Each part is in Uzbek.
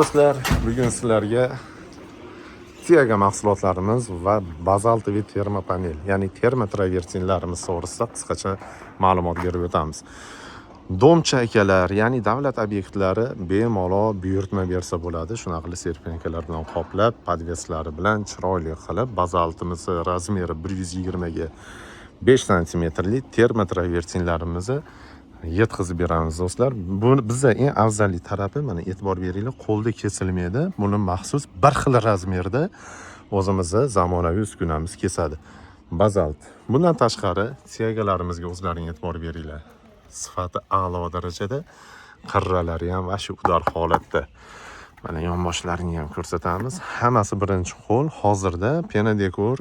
Do'stlar, bugun sizlarga Tiaga mahsulotlarimiz va bazaltoviy termopanel, ya'ni termotravertinlarimiz to'g'risida qisqacha ma'lumot berib o'tamiz. Domcha akalar, ya'ni davlat obyektlari bemalol buyurtma bersa bo'ladi. Shunaqa qilib серпянка lar bilan qoplab, подвес lari bilan chiroyli qilib, bazaltimizni размер i 120 ga 5 santimetrli termotravertinlarimizni yetkazib beramiz, do'stlar. Bu bizda eng afzalli tarafi, mana, e'tibor beringlar, qo'lda kesilmaydi. Buni maxsus bir xil размер da o'zimizni zamonaviy uskunamiz kesadi. Bazalt. Bundan tashqari tiyagalarimizga o'zlaring e'tibor beringlar. Sifati a'lo darajada, qirralari ham вообще удар holatda. Mana, yonboshlarini ham ko'rsatamiz. Hammasi birinchi qo'l. Hozirda Pena Dekor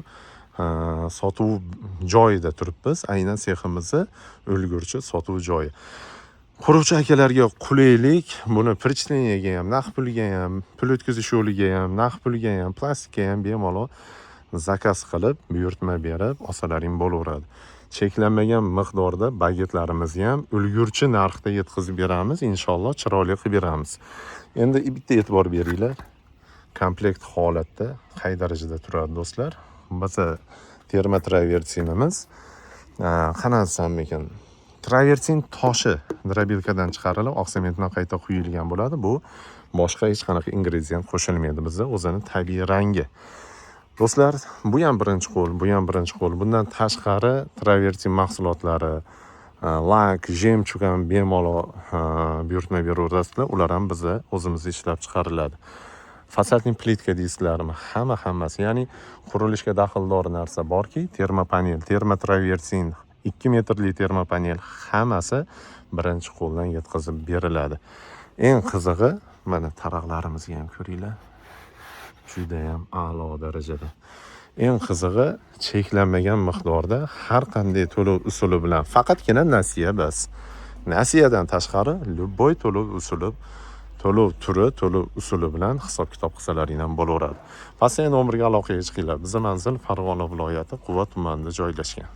sotuv joyida turibmiz. Aynan seximizni ulgurchi sotuv joyi. Quruvchi akalarga qulaylik, buni впечатление ga ham, naqd pulga ham, pul o'tkazish yo'liga ham, naqd pulga ham, plastikka ham bemalol заказ qilib, buyurtma berib olsalaring bo'laveradi. Cheklanmagan miqdorda bagetlarimizni ham ulgurchi narxda yetkazib beramiz, inshaalloh chiroyli qilib beramiz. Endi bitta e'tibor beringlar. Komplekt holatda qay darajada turadi, do'stlar. Biza termotravertinimiz, qanaqa desam ekan, travertin toshi дробилка dan chiqarilib, oq sement bilan qayta quyilgan bo'ladi. Bu boshqa hech qanaqa ingredient qo'shilmaydi, bizda o'zini tabiiy rangi. Do'stlar, bu ham birinchi qo'l, bu ham birinchi qo'l. Bundan tashqari travertin mahsulotlari, lak, жемчуг ham bemalol buyurtma beraverasizlar. Ular ham biza o'zimizda ishlab chiqariladi. Фасадный plitka deysizlarmi? Hamma hammasi, ya'ni qurilishga daxldor narsa borki, termopanel, termotravertin, 2 metrli termopanel, hammasi birinchi qo'ldan yetkazib beriladi. Eng qizig'i, mana, taroqlarimizni ham ko'ringlar, judayam a'lo darajada. Eng qizig'i, cheklanmagan miqdorda har qanday to'lov usuli bilan, faqatgina nasiya bas. Nasiyadan tashqari любой to'lov usuli, to'lov turi, to'lov usuli bilan hisob kitob qilsalaring ham bo'laveradi. Pastdagi nomerga aloqaga chiqinglar. Bizni manzil Farg'ona viloyati, Quva tumanida joylashgan.